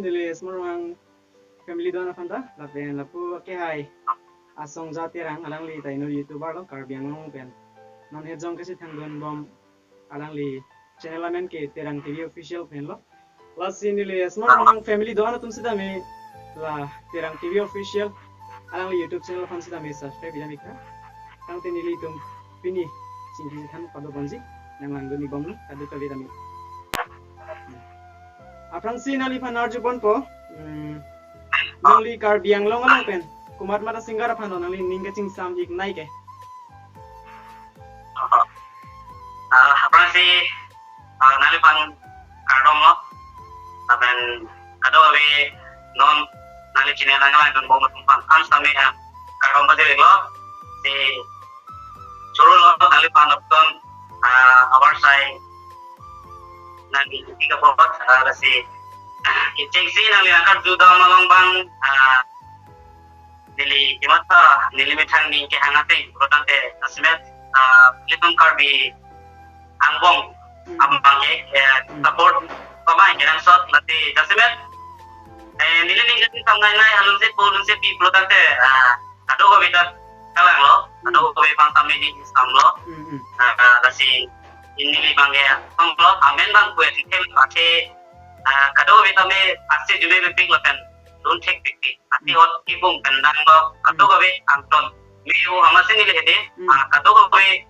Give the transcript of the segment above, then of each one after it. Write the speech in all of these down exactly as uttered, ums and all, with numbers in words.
neli Smart Ronghang family do-an aphan ta, lapen lapu akehai Asongja Terang, alangli ta inut YouTuber lo, Karbi Anglong pen. Non hejong kachethang dunbom alangli channel amen ke Terang T V Official pen lo. Lasi neli Smart Ronghang family do-an atum sitame la Terang T V Official alangli YouTube channel aphan sitame subscribe pidam ik tha. Tangte nelitum pini chingki than pado ponji, nanglangdun ik bomlo, kadokave tame. Aphrangsi nangliphan arju ponpo, hmm, nangli Karbi Anglong along pen komat mat a-singer aphan lo nangli ning kachingsam iknei ke? Ah, aphrangsi, ah, nangliphan kardom lo. Lapen kadokave non nangli channel nanglangdunbom atum aphan an sitame, ah, kardom pajir ik lo. Si choro lo nangliphan apton, ah, abar sai nangli ika popat, ah, lasi kechengsi nangli nangkarju dam along abang, ah, neli kematha, neli methang ning kehang ateng, pulo tangte jasemet, ah, ilitum Karbi angbong, hmm, abang ke, eh, hmm, support pamai kenangsot, lasi jasemet, eh, neli ning kachingsamnei nai, halun se po, lun se pi, pulo tangte, ah, kadokave ta kalang lo, hmm, kadokave aphan tame ning samlo, hmm, hmm, ah, lasi neli abang ke samlo, amen abang kue tikem ake, ah, kadokave tame ase jume bepik lapen lun thek bepik. Ati, hmm, hot kibung pen dang lo, hmm, kadokave angton. Miu hama sini le hede, hmm, ah, kadokave,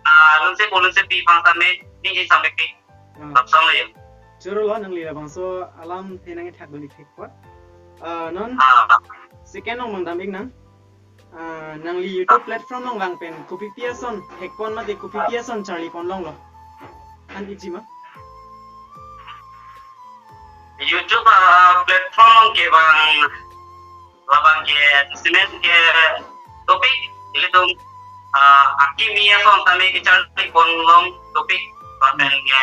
ah, lun se po lun se pi aphan tame ning kachingsam bepik. Hmm. Lapsang lo yo. Choro lo nangli labangso alamthe nangkethakdun ik thek apot. Ah, non, ah, second along abang dam ik nang. Ah, nangli YouTube platform along vang pen kopipi ason thekpon mate kopipi ason charlipon longlo? An ikji ma? YouTube, ah, platform along ke abang, labang ke jasemet ke dopik, ilitum, ah, akimi ason tame kecharlipon long dopik, lapen ke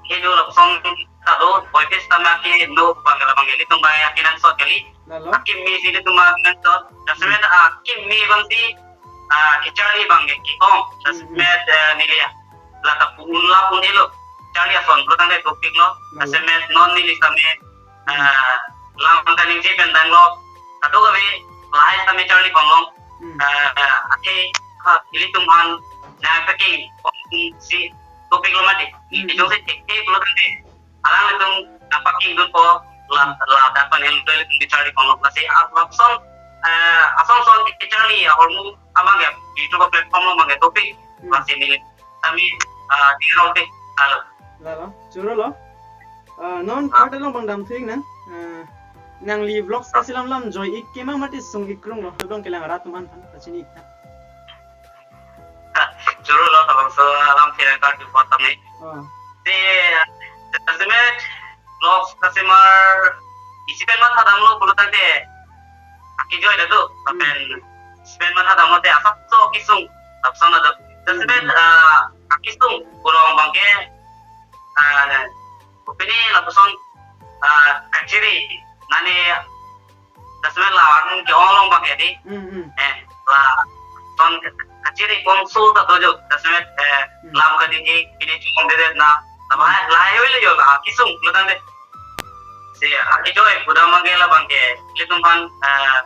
kedo lapuson ta do, boy pes tame ke no abang, labang ke ilitum abang ke kenangsot kali. Lalo? Akimi si ilitum abang kenangsot. Jasemet, hmm, akimi abang si, ah, kecharli abang ke kekong. Hmm, hmm. Jasemet, eh, neli la ta pu-un la pu-un helo. Charli ason pulo tangte dopik lo. Lalo? Jasemet non neli tame, hmm, ah, lam kaningje pen dang lo. Kadokave lahai tame charlipon long. Hmm. Ah, ake, ha, ilitum aphan nangpaking si dopik lo mati. Hmm, hmm. Ijongsi thekthek pulo tangte alanglitum nangpakingdunpo, la, hmm, la dapan helo ilitum kecharlipon long. Lasi, ah, lapuson, eh, ason ason kecharli ahormu abang ke YouTube platform along abang ke dopik, hmm, lasi neli tame, ah, di rong te, halo. Lalo, choro lo. Ah, non, ah, third along abang dam thu ik nang. Ah, nangli vlogs, ah, kasilam lam joi ik ke ma mate sung ik krung lo, labang kelang rat atum aphan pachini ik tha. Choro lo, labangso alamthe nangkarju apot tame. Ah. Te, jasemet vlogs kasemar isi pen mathadamlo pulo tangte akejoi ta do, hmm, lapen isi pen mathadamlo te asapso kesung, asapso na do. Jasemet, hmm, ah, akesung pulo abang ke, ah, kopine lapuson, ah, kachiri, nane jasemet la arnung ke-ong along abang ke di. Hmm, hmm. Eh, lason kachiri konsol ta do jo. Jasemet, eh, hmm, lam kaningje, pini chong dedet na. Tama, hmm, lahai hoi le jo la kesung lo tangte. Si, ah, kejoi pudam abang ke labang ke ilitum aphan, eh,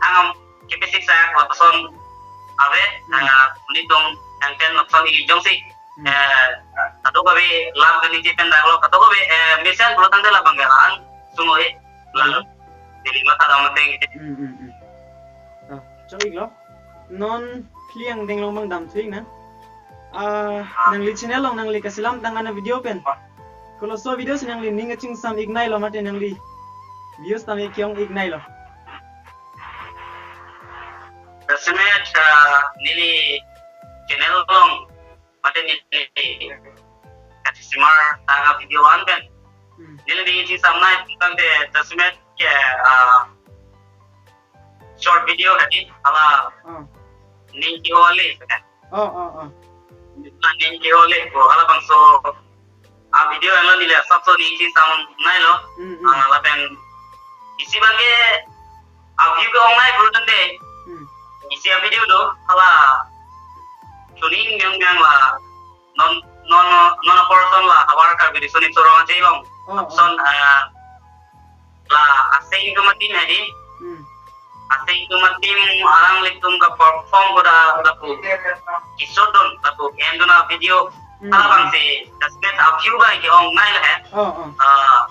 angam kepesik sayak lapuson ave, hmm, eh, ilitum angten lapuson ili jongsi, hmm, eh, kadokave lam kaningje pen dang lo, kadokave, eh, mesen pulo tangte labang ke la-an sung lo he. Lalo. Neli mathadam ateng. Hmm, hmm, hmm. Ah, choro ik lo. Non phli angdeng along abang dam thu ik nang. Ah, nangli channel along nangli kasilam tang an a-video pen, koloso video si nangli ning kachingsam iknei lo mate nangli views tame ke-ong iknei lo? Jasemet, ah, neli channel along mate neli kachisimar tang a-video an pen, hmm, neli ning kachingsamnei tangte jasemet ke, ah, short video hadi, hala, hmm, ning keho ale, kan? Oh, oh, oh. Hala ning keho ale, ko halabangso a-video an lo neli asapso ning kachisam nai lo. Hmm, hmm. Ah, lapen isi abang ke a-view ke-ongnei pulo tangte, hmm, isi a-video do, hala, chuning meng meng la, non, non, non a-person la, havar Karbi Riso Nimso Rong Aje along. Oh, oh. Son, ah, la aseng atum ateam hedi. Hmm. Aseng atum ateam alanglitum ke-perform koda lapu keshoot dun, lapu en dun a-video. Hmm. Hala abang si just a few abang ke-ong nai le he. Oh, oh. Ah,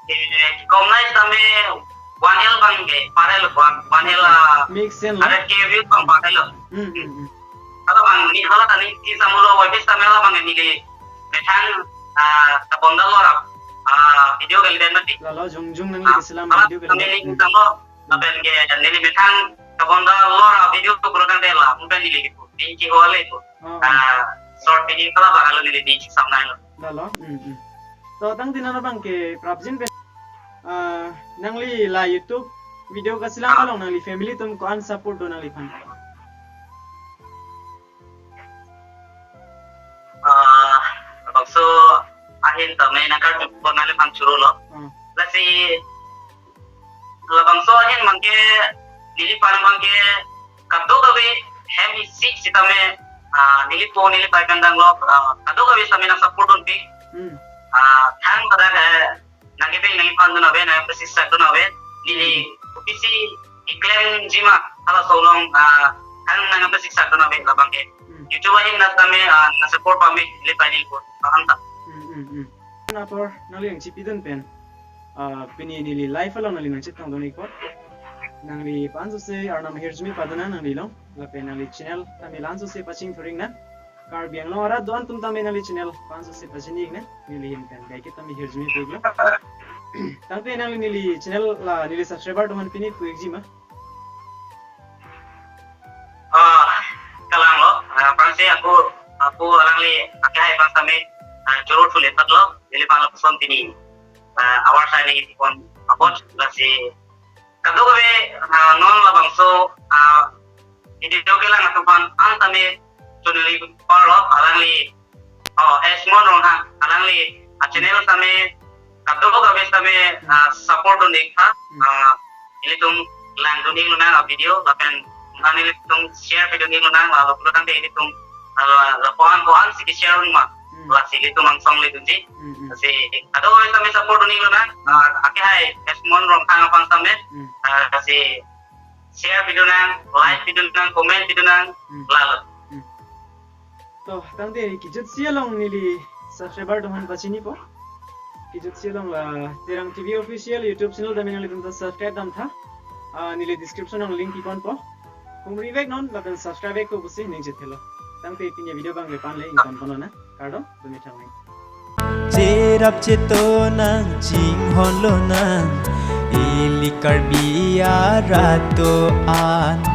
eh, ke-ong nai tame one L abang ke, parallel one, one L, ah, mix in lo. Hundred K view abang parallel lo. Hmm, hmm, hmm. Hala abang ne hala ta ne si samulo wai bis tame hala abang neli methang, ah, kabonda lor a, ah, video kalidet mati. Lalo jongjong nangli, ah, keselam hala video tame kalidet. Neli, hmm, tanglo, hmm, lapen ke neli methang kabonda lor a-video ko kurang de la, mungkin neli gitu. Pinki hole itu. Oh, oh. Ah, short video hala abang alo neli di sam nai lo. Lalo. Hmm, hmm. To tangte non abang ke prapjin pen, ah, nangli la YouTube video kaselam, ah, along nangli family atum ko-an support do nangliphan? Ah, labangso ahin tame nangkarju ko nangliphan choro lo. Hmm. Lasi labangso ahin abang ke neliphan abang ke kadokave hem isi sitame, ah, neli po neli pai pen dang lo, ah, kadokave sitame nang-support dunpik. Hmm. Ah, thang pada ke nangkepeng nangkephan dun ave, nangpesi sak dun ave. Neli, hmm, kopisi keklem jima halaso along, ah, thang nangpesi sak dun ave labang ke. Hmm. YouTube ahin na tame, ah, nang-support pame neli pai neli ko, ah, anta. Hmm, hmm, hmm. Apor nangli nangchipidun pen, ah, pini neli live along nangli nangchetong dun-ik apot, nangliphan sose arnam ahirjume padun nang nangli along, lapen nangli channel tame lason sose pachingthur-ik nang. Karbi Anglong arat do-an atum tame nangli channel aphan sose pachini-ik nang, neli ahin pen kaiketa tame hirjume pu-iklo. Tangte nangli neli channel la neli subscriber atum aphan pini pu-ikji ma? Ah, kalang lo, ah, aphrangsi ako, ako alangli akehai aphan tame, ah, choro thule thak lo, neliphan lapuson pini, ah, awar sai neli pon apot, lasi kadokave, ah, non labangso, ah, video kelang atum aphan an tame choningri parlo, alangli, oh, S Mon Ronghang, alangli a-channel tame kadokave tame, ah, support dun-ik tha, hmm, ah, ilitum langdun-ik lonang a-video, lapen an ilitum share pidun-ik lonang, lalu pulo tangte ilitum, ah, lapuan puan si ke-share ma, hmm, lasi ilitum angsong ledunji. Hmm, hmm. Lasi kadokave tame support dun-ik lonang, ah, akehai S Mon Ronghang aphan tame, hmm, ah, lasi share pidun nang, like pidun nang, comment pidun nang, hmm, lalo. Hmm. To, tangte kejutsi along neli subscriber atum aphan pachinipo. Kejutsi along la Terang T V Official YouTube channel tame nanglitum ta subscribe dam tha. Ah, neli description along link piponpo. Humri vek non, lapen subscribe vek ko pusi ning chethelo. Tangte pini a-video abang le pan le ington ponlonang. Kardom, dumi thang nang. Cherap chetonang chinghon lonang, ili Karbi arat do-an.